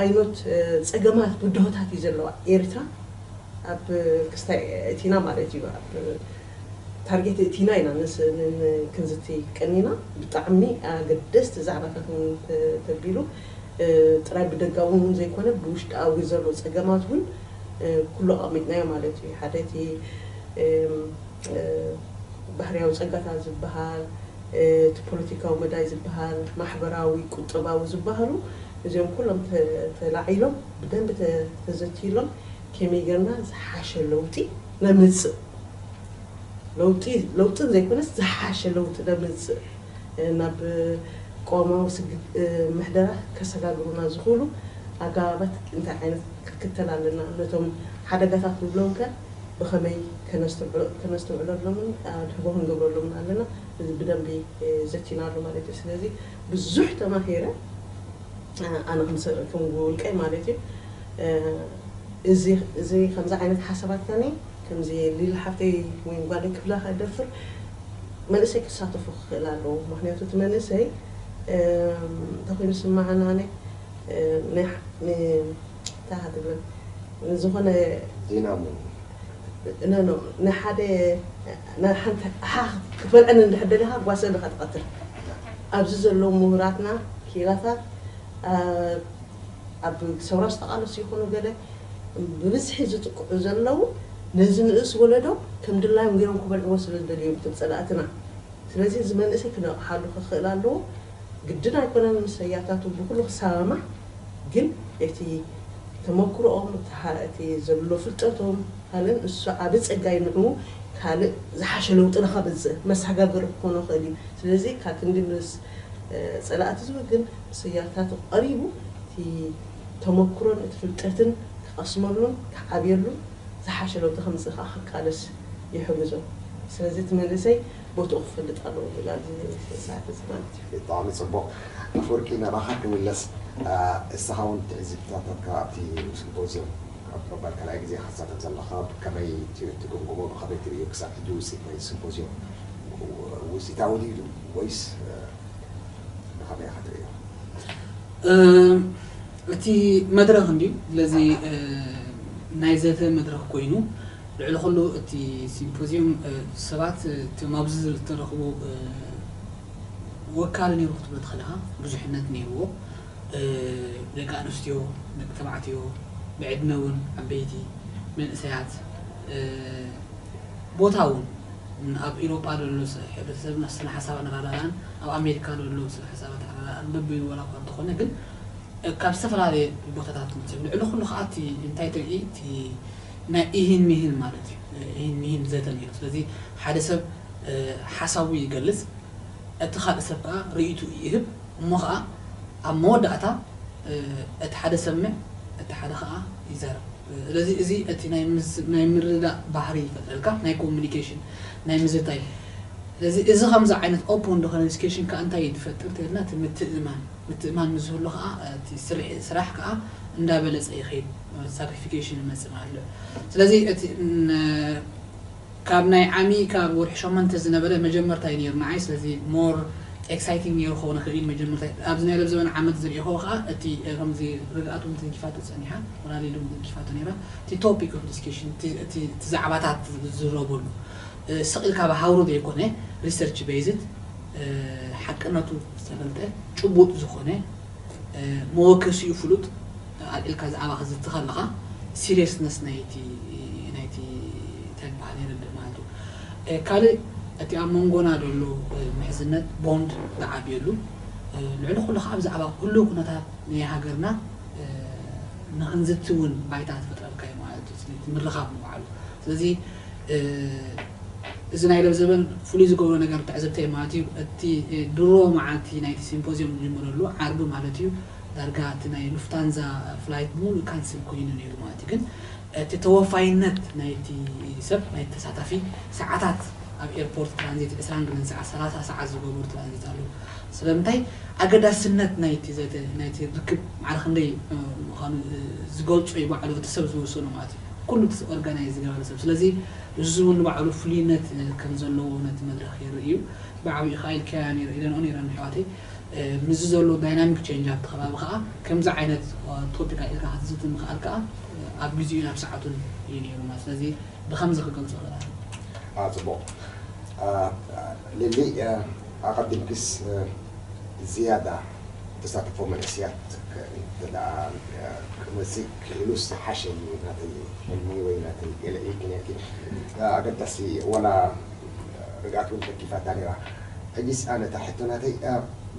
ኣይኖት ፀገማት ብድሆታት እዩ ዘለዋ ኤርትራ ኣብ ክስታይ እቲና ማለት እዩ ኣብ ታርጌት እቲና ኢና ክንዝቲ ቀኒና። ብጣዕሚ ኣገደስቲ ዛዕባታት እውን ተቢሉ ጥራይ ብደጋዊ እውን ዘይኮነ ብውሽጣዊ ዘሎ ፀገማት እውን ኩሉ ኣቐሚጥናዮ ማለት እዩ። ሓደ እቲ ባህርያዊ ፀጋታት ዝበሃል እቲ ፖለቲካዊ መዳይ ዝበሃል ማሕበራዊ ቁጠባዊ ዝበሃሉ እዚኦም ኩሎም ተላዒሎም ብደንብ ተዘትይሎም ከመይ ጌርና ዝሓሸ ለውጢ ነምፅእ፣ ለውጢ ለውጥን ዘይኮነስ ዝሓሸ ለውጢ ነምፅእ፣ ናብ ቅዋማዊ ምሕደራ ከሰጋግሩና ዝኽእሉ ኣገባባት እንታይ ዓይነት ክንክተል ኣለና፣ ነቶም ሓደጋታት ንብሎም ከ ብኸመይ ከነስተውዕለሎምን ኣድህቦ ክንገብረሎምን ኣለና። እዚ ብደንቢ ዘቲናሉ ማለት እዩ። ስለዚ ብዙሕ ተማሂረ ኣነ ከም ውልቀይ ማለት እዩ። እዚ ከምዚ ዓይነት ሓሳባት ከኒ ከምዚ ሊል ሓፍተይ ወይ ጓል ክብላ ከደፍር መንእሰይ ክሳተፉ ክኽእል ኣለዎ። ምክንያቱ እቲ መንእሰይ እንተኮይኑ ስማዓና ነ እንታይ ትብል ዝኾነ ዲናሞ ኖ ንሓደ ክትበልዐኒ እንድሕር ደሊኻ ጓሰ ኢኻ ትቐትል። ኣብዚ ዘለዉ ምሁራትና ክኢላታት ኣብ ሰውራ ዝተቓለሱ ይኹኑ ገለ ብብዝሒ ዝጥቅዑ ዘለዉ ነዚ ንእስ ወለዶ ከም ድላዮም ገይሮም ክበልዕዎ ስለ ዝደልዮም እቶም ጸላእትና። ስለዚ እዚ መንእሰይ ክነቕሓሉ ክኽእል ኣለዎ። ግድን ኣይኮነን ምስ ሰያታቱ ብኩሉ ክሰማማዕ፣ ግን እቲ ተመክሮኦም እቲ ዘሎ ፍልጠቶም ካልእን እሱ ዓቢ ጸጋይ ንዑ ካልእ ዝሓሸ ለውጢ ንኸምጽእ መሰጋገሪ ክኾኖ ይኽእል እዩ። ስለዚ ካብ ክንዲ ምስ ጸላእቲ ዝብል ግን ምስ ሰያታቱ ቀሪቡ እቲ ተመክሮን እቲ ፍልጠትን ክቐስመሉን ክዓብየሉን ዝሓሸ ለውጢ ከምፅእ ከዓ ክቃለስ ይሕግዞ። ስለዚ እቲ መንእሰይ ቦትኡ ክፈልጥ ኣለዎ ይብል ኣብዚ ሰዓት እዚ ማለት እዩ። ብጣዕሚ ፅቡቕ። ኣፈወርቂ ናባኻ ክምለስ። እስኻ እውን ትዕዝብትታትካ ኣብቲ ሲምፖዚየም ኣብ ምባል ካልኣይ ግዜ ክትሳተፍ ዘለኻ ከመይ ትግምግሞ፣ ብኸመይ ትርእዮ ክሳብ ሕጂ ውፅኢት ናይ ሲምፖዚየም ውፅኢታዊ ድዩ ወይስ ብኸመይ ኢኻ ትርእዮ? እቲ መድረኽ እንድዩ ስለዚ ናይ ዘተ መድረኽ ኮይኑ ልዕሊ ኩሉ እቲ ሲምፖዚየም ሰባት እቶም ኣብዚ ዝተረኽቡ ወካሊ ነይሩ ክትብሎ ትኽእል ኢኻ። ብዙሕነት ነይርዎ። ደቂ ኣንስትዮ፣ ደቂ ተባዕትዮ፣ ብዕድመ እውን ዓበይቲ፣ መንእሰያት፣ ቦታ እውን ኣብ ኢሮጳ ዘሎ ሕብረተሰብና ስነ ሓሳብ ኣረዳድኣን ኣብ ኣሜሪካ ዘሎ ስነ ሓሳብ ኣረዳድኣን በብይኑ ዋላ እኳ እንተኾነ ግን ካብ ዝተፈላለየ ቦታታት ንፅብ ልዕሊ ኩሉ ከዓ እቲ እንታይ ትርኢ እቲ ናይ ኢሂን ሚሂን ማለት እዩ። ኢሂን ሚሂን ዘተ ነይሩ። ስለዚ ሓደ ሰብ ሓሳቡ ይገልፅ፣ እቲ ካልእ ሰብ ከዓ ርእይቱ ይህብ። እሞ ከዓ ኣብ መወዳእታ እቲ ሓደ ሰምዕ እቲ ሓደ ከዓ ይዛረብ። ስለዚ እዚ እቲ ናይ ምርዳእ ባህሪ ይፈጥረልካ፣ ናይ ኮሚኒኬሽን ናይ ምዝታይ። ስለዚ እዚ ከምዚ ዓይነት ኦፕን ዝኾነ ዲስኬሽን ከዓ እንታይ እዩ ዝፈጥር ተልና እቲ ምትእማን ምትእማን ምስ ዝህሉ ከዓ እቲ ስራሕ ከዓ እንዳበለፀ ይኸይድ። ሳክሪፊኬሽን ይመፅእ ማለት እዩ። ስለዚ እቲ ካብ ናይ ዓሚ ካብ ወርሒ ሸሞንተ ዝነበረ መጀመርታ እዩ ነይሩ ንዓይ። ስለዚ ሞር ኤክሳይቲንግ ነይሩ ክኸውን ይኽእል እዩ መጀመርታ ኣብዚ ናይ ለብ ዘበን ዓመት ዝሪእኹ ከዓ እቲ ከምዚ ርግኣቱ ምትንኪፋቶ ፀኒሓ ወላሊሉ ምትንኪፋቶ ነይራ። እቲ ቶፒክ ኦፍ ዲስኬሽን እቲ ዛዕባታት ዝዝረበሉ ስቕ ኢልካ ብሃውሩ ዘይኮነ ሪሰርች ቤዝድ ሓቅነቱ ዝተፈልጠ ጭቡጥ ዝኾነ መወከሲኡ ፍሉጥ ኣልዒልካ ዝኣባ ክዝቲ ከለኻ ሲሪየስነስ ናይቲ ናይቲ እንታይ ዝበሃል የረድእ ማለት እዩ። ካልእ እቲ ኣብ መንጎና ዘሎ ምሕዝነት ቦንድ ዝዓብየሉ ልዕሊ ኩሉ ከዓ ብዛዕባ ኩሉ ኩነታት ናይ ሃገርና ንክንዝቲ እውን ባይታ ትፈጥረልካ እዩ ማለት እዩ። ስለዚ ምርኻብ ንባዕሉ ስለዚ እዚ ናይ ለብ ዘበን ፍሉይ ዝገብሮ ነገር ትዕዝብተይ ማለት እዩ እቲ ድሮ መዓልቲ ናይቲ ሲምፖዚየም ዝጅምረሉ ዓርቢ ማለት እዩ ዳርጋ እቲ ናይ ሉፍታንዛ ፍላይት ብሙሉእ ካንስል ኮይኑ ነይሩ ማለት እዩ ግን እቲ ተወፋይነት ናይቲ ሰብ ናይቲ ተሳታፊ ሰዓታት ኣብ ኤርፖርት ትራንዚት ዕስራን ክልተን ሰዓት ሰላሳ ሰዓት ዝገበሩ ትራንዚት ኣለዉ ስለምንታይ ኣገዳስነት ናይቲ ዘተ ናይቲ ርክብ ማዕረ ክንደይ ምዃኑ ዝገልጾ እዩ ባዕሉ እቲ ሰብ ዝወሰኖ ማለት እዩ ኩሉ ኦርጋናይዝ ዝገበረ ሰብ ስለዚ እዚ እውን ንባዕሉ ፍሉይነት ከም ዘለዎ ነቲ መድረኽ የርኢ እዩ ብዓብዩ ከዓ ኢልካያ ነይረ ኢለንኦ ነይረን ኣሕዋተይ ምስዚ ዘሎ ዳይናሚክ ቼንጅ ኣብቲ ከባቢ ከዓ ከምዚ ዓይነት ቶፒክ ኢልካ ክትዝቲ ምኽኣል ከዓ ኣብ ግዜኡ ናብ ሰዓቱን እዩ ነይሩ ማለት ስለዚ ብከምዚ ክገልፆ ክእል ፅቡቕ ሊሊ ኣቐዲምክስ ዝያዳ ተሳትፎ መንእስያት ክመፅእ ክኢሉስ ዝሓሸ እዩ ናተይ ሕልሚ ወይ ናተይ ገለ ኢልኪ ነርኪ ኣገዳሲ ወላ ርግኣት እውን ተኪፋታ ነይራ ሕጂስ ኣነ እታ ሕቶ ናተይ፣ እ፣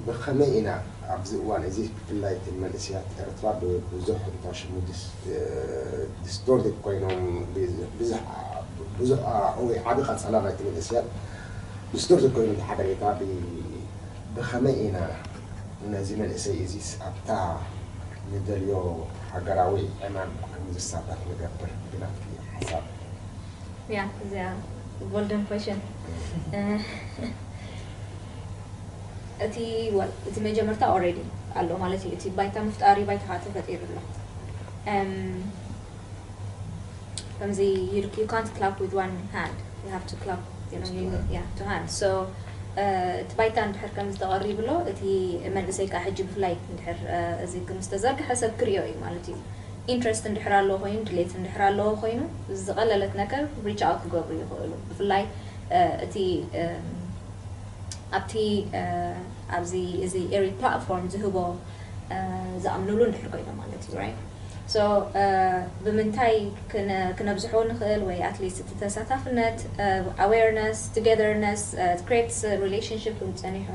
ብኸመይ ኢና ኣብዚ እዋን እዚ ብፍላይ እቲ መንእሰያት ኤርትራ ብ-፣ ብዙሕ እንታ ሽሙ ዲስ-፣ እ፣ ዲስቶርትድ ኮይኖም ብዙ-፣ ብዙሕ፣ ብዙሕ፣ እ፣ ወይ ዓቢ ቀጸላ ናይቲ መንእሰያት ዲስቶርትድ ኮይኑ እቲ ሓበሬታ ብ-፣ ብኸመይ ኢና ነዚ መንእሰይ እዚስ ኣብታ ንደልዮ ሃገራዊ ዕማም ከም ዝሳተፍ ንገብር ብናትኪ ሓሳብ? ያ፣ እዚኣ ጎልደን ኮሽን። እቲ ወል እቲ መጀመርታ ኦልሬዲ ኣሎ ማለት እዩ። እቲ ባይታ ምፍጣር እዩ፣ ባይታ ከዓ ተፈጢሩ ኣሎ። እም፣ ከምዚ you, you can't clap with one hand, you have to clap, you know, you, yeah, two hands. So እቲ ባይታ እንድሕር ከም ዝተቐሪብሎ እቲ መንእሰይ ከዓ ሕጂ ብፍላይ እንድሕር እዚ ግን ዝተዘርግሐ ሰብ ክሪኦ እዩ ማለት እዩ። ኢንትረስት እንድሕር ኣለዎ ኮይኑ፣ ድሌት እንድሕር ኣለዎ ኮይኑ፣ ዝቐለለት ነገር ሪች ኣውት ክገብሩ ይኽእሉ። ብፍላይ እቲ ኣብቲ ኣብዚ እዚ ኤሪ ፕላትፎርም ዝህቦ ዝኣምኑሉ እንድሕር ኮይኖም ማለት እዩ። ራይት? ሶ ብምንታይ ክነብዝሖ ንኽእል? ወይ ኣትሊስት እቲ ተሳታፍነት፣ ኣዌርነስ፣ ቱጌዘርነስ፣ ክሬትስ ሪሌሽንሽፕ ጸኒሑ።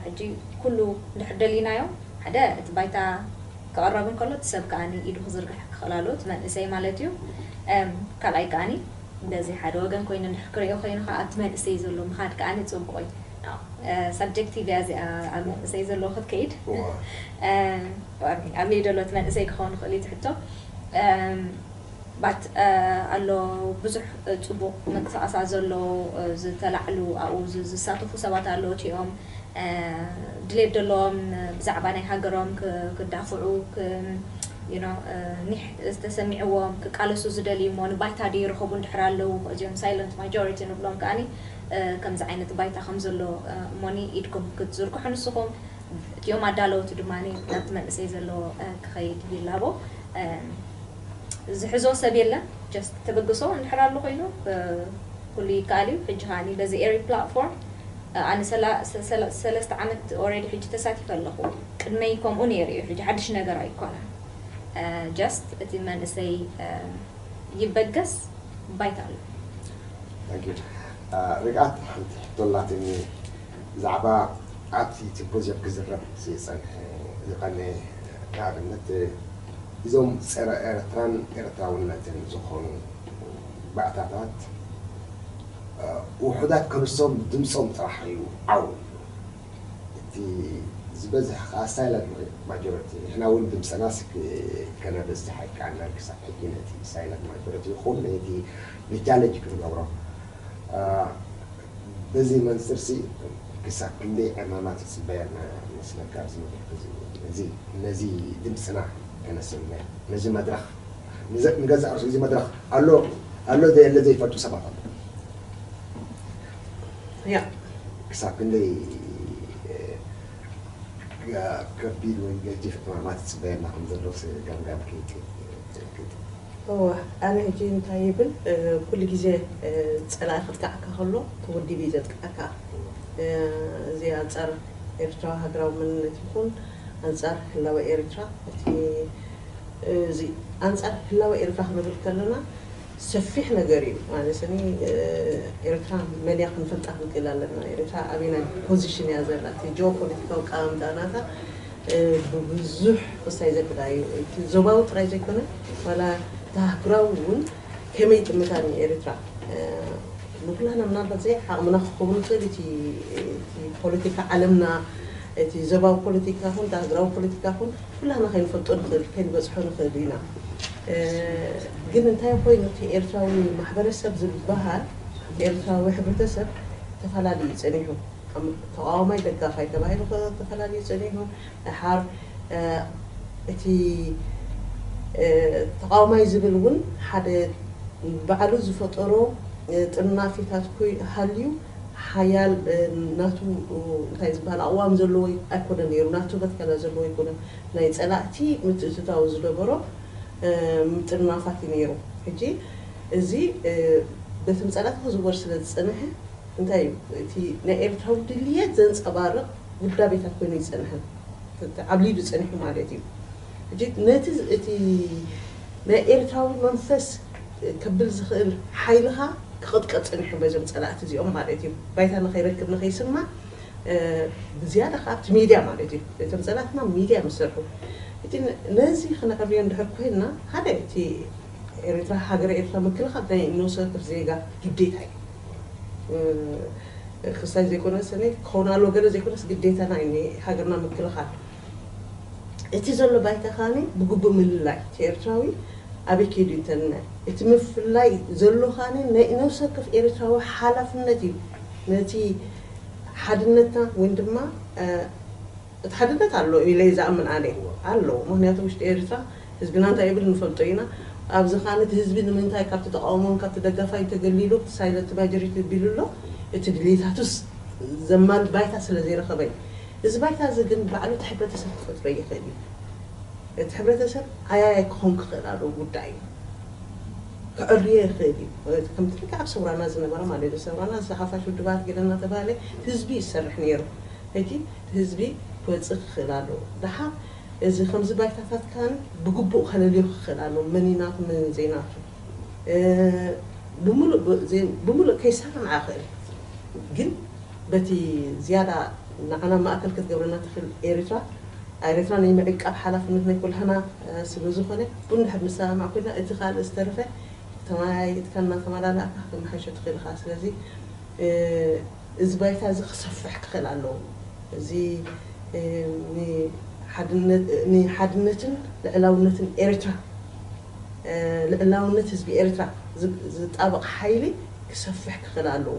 ሕጂ ኩሉ እንድሕር ደሊናዮ፣ ሓደ እቲ ባይታ ክቕረብ እንከሎ እቲ ሰብ ከዓኒ ኢዱ ክዝርግሕ ክኽእል ኣለዎ፣ እቲ መንእሰይ ማለት እዩ። ካልኣይ ከዓኒ በዚ ሓደ ወገን ኮይኑ እንድሕር ክሪኦ ኮይኑ ከዓ ኣብቲ መንእሰይ ዘሎ ምኻድ ከዓኒ ጽቡቕ እዩ። ሳብጀክቲቭ እያ እዚኣ፣ ኣብ መንእሰይ ዘሎ ክትከይድ። ኣብ ኢደሎት መንእሰይ ክኸውን ይኽእል እዩ ትሕቶ። ባት ኣሎ ብዙሕ ጽቡቅ ምንቅስቃሳት ዘሎ ዝተላዕሉ ኣብኡ ዝሳተፉ ሰባት ኣለዉ እቲኦም ድሌት ዘለዎም ብዛዕባ ናይ ሃገሮም ክዳፍዑ ኒሕ ዝተሰሚዕዎም ክቃለሱ ዝደልዩ እሞ ንባይታ ደይረኸቡ እንድሕር ኣለዉ እዚኦም ሳይለንት ማጆሪቲ ንብሎም ከዓኒ ከምዚ ዓይነት ባይታ ከም ዘሎ እሞኒ ኢድኩም ክትዝርግሑ ንስኹም እቲኦም ኣዳለውቲ ድማ ናብቲ መንእሰይ ዘለዎ ክኸይድ ይላቦ። ዝሕዞ ሰብ የለን። ጀስት ተበግሶ እንድሕር ኣሎ ኮይኑ ኩሉ ይከኣል እዩ። ሕጂ ከዓኒ በዚ ኤሪ ፕላትፎርም ኣነ ሰለስተ ዓመት ኦልሬዲ ሕጂ ተሳቲፈ ኣለኹ። ቅድመይ ከምኡ ነይሩ እዩ። ሕጂ ሓድሽ ነገር ኣይኮነን። ጀስት እቲ መንእሰይ ይበገስ ባይታ ኣሎ። ርግኣት ሓንቲ ሕቶ ኣላትኒ ብዛዕባ ኣብቲ ሲምፖዚየም ክዝረብ ዝጸንሐ ዝቐነ ንኣብነት እዞም ጸረ ኤርትራን ኤርትራውነትን ዝኾኑ ባእታታት ውሑዳት ከብሶም ድምፆም ጥራሕ እዩ ዓው። እቲ ዝበዝሕ ከዓ ሳይለንት ማጆሪቲ ንሕና እውን ድምፅና ከነበዝሕ ኣይከኣልናን ክሳብ ሕጂ ነቲ ሳይለንት ማጆሪቲ ይኹን ነቲ ንቻለንጅ ክንገብሮ በዚ መንፅር ሲ ክሳብ ክንደይ ዕማማት ይፅበየና ይመስለካ ኣብዚ መድረክ እዚ ነዚ ድምፅና ከነስምዕ ነዚ መድረክ ንገዛእ ርእሱ እዚ መድረክ ኣሎ ኣሎ ዘየለ ዘይፈልጡ ሰባት ኣሎ። ያ ክሳብ ክንደይ ከቢድ ወይ ገዚፍ ዕማማት ይፅበየና ከም ዘሎ ገምጋም እወ ኣነ ሕጂ እንታይ ይብል ኩሉ ግዜ ፀላኢ ከጥቃዓካ ከሎ ተወዲቡ እዩ ዘጥቃዓካ። እዚ ኣንፃር ኤርትራዊ ሃገራዊ መንነት ይኹን ኣንፃር ህላወ ኤርትራ እቲ እዚ ኣንፃር ህላወ ኤርትራ ክንብል ከለና ሰፊሕ ነገር እዩ ማለት ኒ ኤርትራ መን እያ ክንፈልጣ ክንክእል ኣለና። ኤርትራ ኣበይናይ ፖዚሽን እያ ዘላ እቲ ጂኦፖለቲካዊ ኣቀማምጣ ናታ ብብዙሕ ክሳይ ዘግዳ እዩ። እቲ ዞባዊ ጥራይ ዘይኮነ ዋላ እቲ ሃገራዊ እውን ከመይ ጥምታ ንኤርትራ ንኩላና ምናልባት ዘይ ዓቕምና ክኸውን ይኽእል እቲ ፖለቲካ ዓለምና እቲ ዘባዊ ፖለቲካ ኹን ሃገራዊ ፖለቲካ ኹን ኩላና ከይንፈልጦ ንኽእል ከይንበፅሖ ንኽእል ኢና። ግን እንታይ ኮይኑ እቲ ኤርትራዊ ማሕበረሰብ ዝበሃል ኤርትራዊ ሕብረተሰብ ተፈላለዩ እዩ ፀኒሑ። ተቃዋማይ ደጋፋይ ተባሂሉ ተፈላለዩ ፀኒሑ። ደሓር እቲ ተቃዋማይ ዝብል እውን ሓደ ባዕሉ ዝፈጠሮ ጥርናፊታት ሃልዩ ሓያል ናቱ እንታይ ዝበሃል ኣዋም ዘለዎ ኣይኮነ ነይሩ። ናቱ መትከላ ዘለዎ ኣይኮነ። ናይ ፀላእቲ ምትእትታው ዝደበሮ ምጥርናፋት እዩ ነይሩ። ሕጂ እዚ በቲ ምፀላእቲ ክዝወር ስለ ዝፀንሐ እንታይ እዩ እቲ ናይ ኤርትራዊ ድልየት ዘንፀባርቕ ውዳቤታት ኮይኑ ይፀንሐ ዓብሊዱ ፀኒሑ ማለት እዩ። ሕጂ ነቲ እቲ ናይ ኤርትራዊ መንፈስ ከብል ዝኽእል ሓይልኻ ክቕጥቀጥ ጸኒሑ በዞም ጸላእቲ እዚኦም ማለት እዩ። ባይታ ንኸይረክብ ንኸይስማዕ ብዝያዳ ከኣ ኣብቲ ሚድያ ማለት እዩ። እቶም ጸላእትና ሚድያ ምስ ሰርሑ እቲ ነዚ ክነዕብዮ እንድሕር ኮይንና ሓደ እቲ ኤርትራ ሃገረ ኤርትራ ምክልኻል ናይ ነብሰ ወከፍ ዜጋ ግዴታ እዩ። ክስታይ ዘይኮነስ እኔ ክኸውን ኣለዎ ገለ ዘይኮነስ ግዴታና እዩ ሃገርና ምክልኻል። እቲ ዘሎ ባይታ ካኒ ብግቡእ ምልላይ እቲ ኤርትራዊ ኣበይ ከይዱ እንተልና እቲ ምፍላይ ዘሎ ካኒ ናይ ነብሰ ወከፍ ኤርትራዊ ሓላፍነት እዩ። ነቲ ሓድነትና ወይ ድማ እቲ ሓድነት ኣሎ ኢለ ዝኣምን ኣነ ኣሎ። ምክንያቱ ውሽጢ ኤርትራ ህዝብና እንታይ ይብል ንፈልጦ ኢና። ኣብዚ ከዓ ነቲ ህዝቢ ንምንታይ ካብቲ ተቃውሞን ካብቲ ደጋፋይ ተገሊሉ ሳይለንት ማጆሪቲ ቢሉ ኣሎ፣ እቲ ድሌታቱስ ዘማል ባይታ ስለ ዘይረኸበ እዩ። እዚ ባይታ እዚ ግን ባዕሉ እቲ ሕብረተሰብ ክፈጥሮ ይኽእል እዩ። እቲ ሕብረተሰብ ኣያያይ ክኾን ክኽእል ኣለዎ ጉዳይ እዩ። ክዕርዮ ይኽእል እዩ። ከምቲ ልክዕ ኣብ ሰውራና ዝነበረ ማለት እዩ። ሰውራና እዚ ሓፋሽ ውድባት ገለ እናተባሃለ ህዝቢ ይሰርሕ ነይሩ። ሕጂ ህዝቢ ክወፅእ ክኽእል ኣለዎ። ደሓር እዚ ከምዚ ባይታታት ካን ብግቡእ ከለልዮ ክኽእል ኣለዎ። መን ናቱ መን ዘይናቱ ብምሉእ ከይሰማምዓ ክእል ግን በቲ ዝያዳ ንዓና ማእከል ክትገብረና ትኽእል ኤርትራ ኤርትራ ናይ ምዕቃብ ሓላፍነት ናይ ኩላህና ስለ ዝኾነ ብንድሕር ንሰማማዕ ኮይና እቲ ካልእ ዝተረፈ ተመያይጥካ እናተመላላእካ ክመሓሾ ትኽእል ኢኻ። ስለዚ እዚ ባይታ እዚ ክሰፍሕ ክኽእል ኣለዎ። እዚ ንሓድነትን ልዕላውነትን ኤርትራ ልዕላውነት ህዝቢ ኤርትራ ዝጣበቕ ሓይሊ ክሰፍሕ ክኽእል ኣለዎ።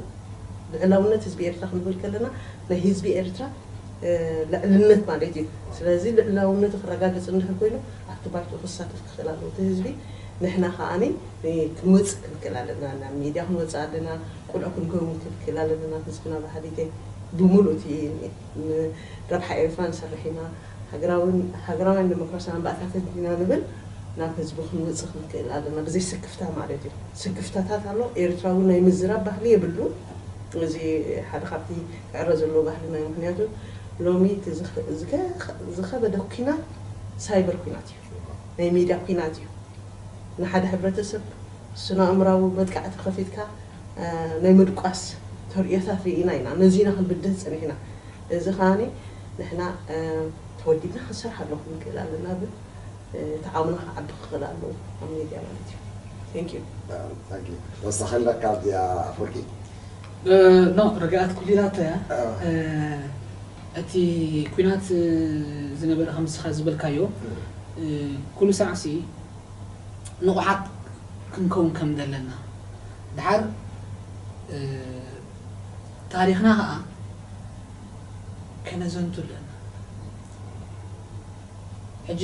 ልዕላውነት ህዝቢ ኤርትራ ክንብል ከለና ናይ ህዝቢ ኤርትራ ልዕልነት ማለት እዩ። ስለዚ ልዕላውነቱ ክረጋገፅ እንድሕር ኮይኑ ኣብቲ ባይትኡ ክሳተፍ ክኽእል ኣለዎ እቲ ህዝቢ። ንሕና ከዓኒ ክንወፅእ ክንክእል ኣለና፣ ናብ ሚድያ ክንወፅእ ኣለና፣ ቁልዑ ክንከውን ክንክእል ኣለና። ናብ ህዝብና ብሓዲገ ብምሉእ እቲ ረብሓ ኤርትራ ንሰርሕ ኢና። ሃገራውያን ዲሞክራሲያውያን ባእታታት ኢና ንብል ናብ ህዝቢ ክንውፅእ ክንክእል ኣለና ብዘይ ስክፍታ ማለት እዩ። ስክፍታታት ኣሎ። ኤርትራዊ ናይ ምዝራብ ባህሊ የብሉ። እዚ ሓደ ካብቲ ክዕረ ዘለዎ ባህሊ ናይ ምክንያቱ ሎሚ ዝኸበደ ኩናት ሳይበር ኩናት እዩ፣ ናይ ሚድያ ኩናት እዩ። ንሓደ ሕብረተሰብ ስነ ኣእምራዊ መጥቃዕቲ ከፊትካ ናይ ምድቋስ ተርእዮታት ርኢና ኢና። ነዚ ኢና ክንብድህ ፀኒሕና። እዚ ከዓኒ ንሕና ተወዲብና ክንሰርሓ ኣሎ ክንክእል ኣለና ብል ተዓሙና ክዓቢ ክኽእል ኣለዎ ኣብ ሚድያ ማለት እዩ። Thank you። ወሳኺ ኣለካ ኣብዚኣ ኣፍወርቂ። ኖ ርግኣት ኩሊላቶ እያ። እቲ ኩናት ዝነበረ ከምስኻ ዝበልካዮ ኩሉ ሳዕሲ ንቑሓት ክንከውን ከም ዘለና ድሓር ታሪኽና ከዓ ከነዘንቱ ኣለና። ሕጂ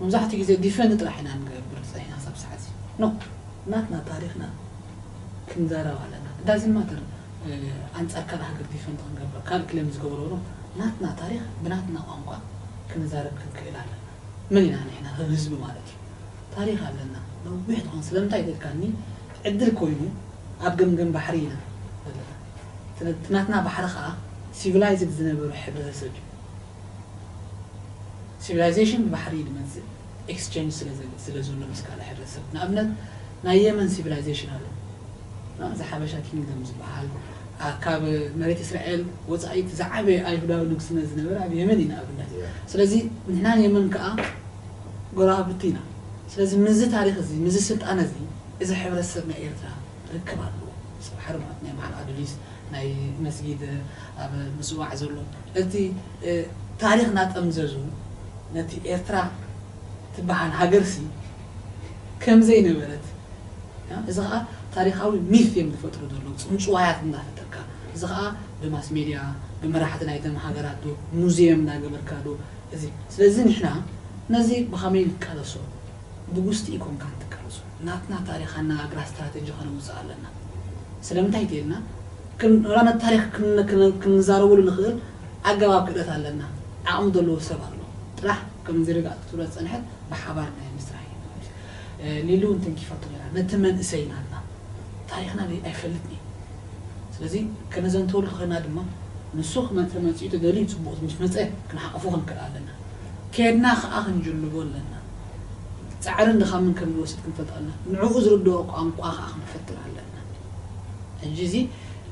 መብዛሕትኡ ግዜ ዲፈንድ ጥራሕ ኢና ንገብር ፀኒሕና ክሳብ ሰዓት እዚ ኖ ናትና ታሪኽና ክንዛረብ ኣለና። ዳዝን ማተር ኣንፃር ካልእ ሃገር ዲፈንድ ክንገብር ካልእ ክሌም ዝገብሮ ኖ ናትና ታሪኽ ብናትና ቋንቋ ክንዛረብ ክንክእል ኣለና። መን ኢና ንሕና ከም ህዝቢ ማለት እዩ። ታሪኽ ኣለና ነዊሕ ዝኾን ስለምንታይ ኢልካኒ ዕድል ኮይኑ ኣብ ገምገም ባሕሪ ኢና ዘለና። እቲ ናትና ባሕሪ ከዓ ሲቪላይዝድ ዝነበሩ ሕብረተሰብ እዩ። ሲቪላይዜሽን ብባሕሪ እዩ ዝመፅእ ኤክስቸንጅ ስለ ዘሎ ምስ ካልእ ሕብረተሰብ ንኣብነት ናይ የመን ሲቪላይዜሽን ኣሎ። እዚ ሓበሻ ኪንግደም ዝበሃል ካብ መሬት እስራኤል ወፃኢት ዝዓበየ ኣይሁዳዊ ንግስነት ዝነበረ ኣብ የመን እዩ ንኣብነት። ስለዚ ንሕናን የመን ከዓ ጎረባብቲ ኢና። ስለዚ ምዚ ታሪክ እዚ ምዚ ስልጣነ እዚ እዚ ሕብረተሰብ ናይ ኤርትራ ርክብ ኣለዎ። ምስ ባሕሪ ማለት ናይ በዓል ኣዱሊስ ናይ መስጊድ ኣብ ምፅዋዕ ዘሎ እቲ ታሪክ እናጠምዘዙ ነቲ ኤርትራ ትበሃል ሃገርሲ ከም ዘይነበረት እዚ ከዓ ታሪካዊ ሚት እዮም ዝፈጥሩ ዘለዉ ፅንፅዋያት እናፈጠርካ እዚ ከዓ ብማስ ሜድያ ብመራሕቲ ናይተን ሃገራት ዶ ሙዚየም እናገበርካ ዶ እዚ ስለዚ ንሕና ነዚ ብከመይ ንቃለሶ ብጉስጢ ኢኮንካ ንትቃለሶ ናትና ታሪክ ኣነጋግራ ስትራቴጂ ከነውፅእ ኣለና ስለምንታይ ተልና ራነት ታሪክ ክንዛረበሉ ንክእል ኣገባብ ክእለት ኣለና ዓቕሚ ዘለዎ ሰብ ኣሎ ጥራሕ ከምዚ ርግኣት ክትብሎ ዝፀንሐት ብሓባር ናይ ምስራሕ እዩ ሊሉ እውን ተንኪፋቶ ነራ ነቲ መንእሰይ ናትና ታሪክና ኣይፈልጥን እዩ ስለዚ ከነዘንተወሉ ኮይና ድማ ንሱ ክመፀ መፅኡ ተደልዩ ፅቡቅ ምስ መፀ ክንሓቆፎ ክንክእል ኣለና ከድና ከዓ ክንጅልቦ ኣለና ፃዕርን ድኻምን ከም ንወስድ ክንፈልጥ ኣለና ንዕኡ ዝርድኦ ቋንቋ ከዓ ክንፈጥር ኣለና ሕጂ እዚ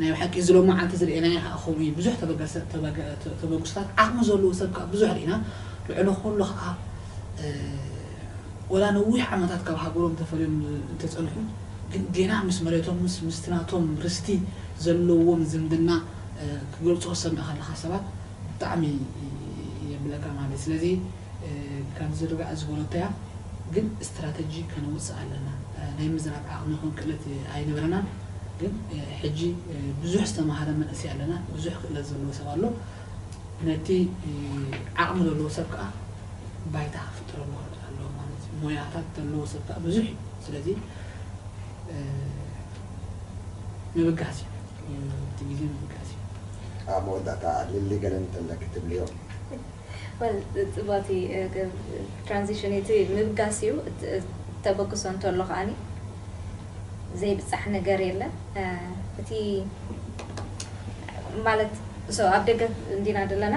ናይ ብሓቂ እዚ ሎማዓንቲ ዝርእናዮ ከዓ ከምኡ እዩ። ብዙሕ ተበገሰ ተበገ- ተ- ተበግሶታት ዓቕሚ ዘለዎ ሰብ ከዓ ብዙሕ ርኢና። ልዕሊ ኩሉ ከዓ ወላ ነዊሕ ዓመታት ካብ ሃገሮም ተፈልዮም እንተፀንሑ ግን ገና ምስ መሬቶም ምስ ምስቲ ናቶም ርስቲ ዘለዎም ዝምድና ክገልፆ ሰምዕ ከለካ ሰባት ብጣዕሚ የብለካ ማለት እዩ። ስለዚ ከም ዝርጋእ ዝበለቶ እያ ግን ስትራተጂ ከነውፅእ ኣለና። ናይ ምዝራብ ዓቕሚ ይኹን ክእለት ኣይነበረናን ግን ሕጂ ብዙሕ ዝተምሃረ መንእሰይ ኣለና። ብዙሕ ክእለት ዘለዎ ሰብ ኣሎ። ነቲ ዓቕሚ ዘለዎ ሰብ ከዓ ባይታ ክፍጠረሉ ክኽእል ኣለዎ ማለት እዩ። ሞያታት ዘለዎ ሰብ ከዓ ብዙሕ እዩ። ስለዚ ምብጋስ እዩ። እቲ ግዜ ምብጋስ እዩ። ኣብ መወዳእታ ሊሊ ገለ እንተለኪ ትብልዮ? ጽባቲ ትራንዚሽን እቲ ምብጋስ እዩ። ተበግሶ እንተሎ ከዓኒ ዘይብፃሕ ነገር የለን። እቲ ማለት so ኣብ ደገ እንዲና ዘለና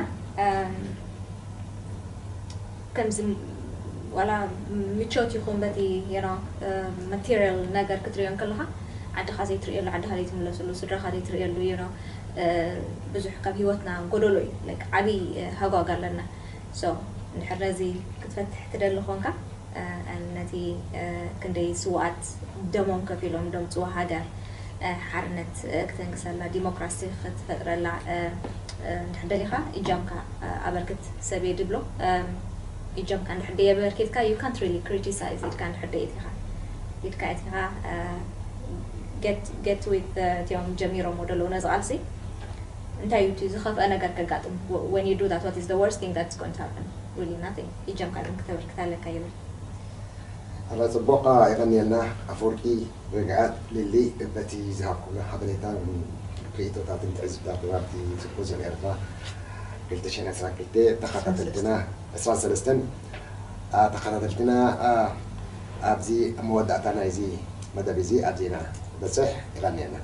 ከምዚ ዋላ ምቾት ይኹን በቲ you know material ነገር ክትሪኦ እንከለኻ ዓድኻ ዘይትርእየሉ፣ ዓድኻ ዘይትምለሰሉ፣ ስድራኻ ዘይትርእየሉ you know ብዙሕ ካብ ህይወትና ጎደሎ እዩ። Like ዓብይ ሃጓግ ኣለና። So እንድሕር ነዚ ክትፈትሕ ትደሊ ኾንካ ነቲ ክንደይ ስውኣት ደሞም ከፊሎም ደምፅዋ ሃገር ሓርነት ክተንግሰላ ዲሞክራሲ ክትፈጥረላ እንድሕር ደሊኻ እጃምካ ኣበርክት ሰብ እየ ድብሎ። እጃምካ እንድሕር ደየበርኪትካ you can't really criticize ኢድካ እንድሕር ደየእቲኻ ኢድካ እቲኻ get with እቲኦም ጀሚሮሞ ደለዉ ነዚ ቃልሲ እንታይ እዩ እቲ ዝኸፍአ ነገር ከጋጥም when you do that what is the worst thing that's going to happen? Really nothing. እጃምካ ግን ክተበርክት ኣለካ ይብል። ኣላ ጽቡቕ የቐንየልና ኣፈወርቂ ርግኣት ሊሊ በቲ ዝሃብኩምና ሓበሬታ ርእቶታትን ትዕዝብታትን ኣብቲ ሲምፖዝዮም ኤርትራ ክልተ ሽሕን ዕስራን ክልተ ተኸታተልትና ዕስራን ሰለስተን ተኸታተልትና ኣብዚ መወዳእታ ናይዚ መደብ እዚ ኣብዚና በጽሕ ይቐንየልና።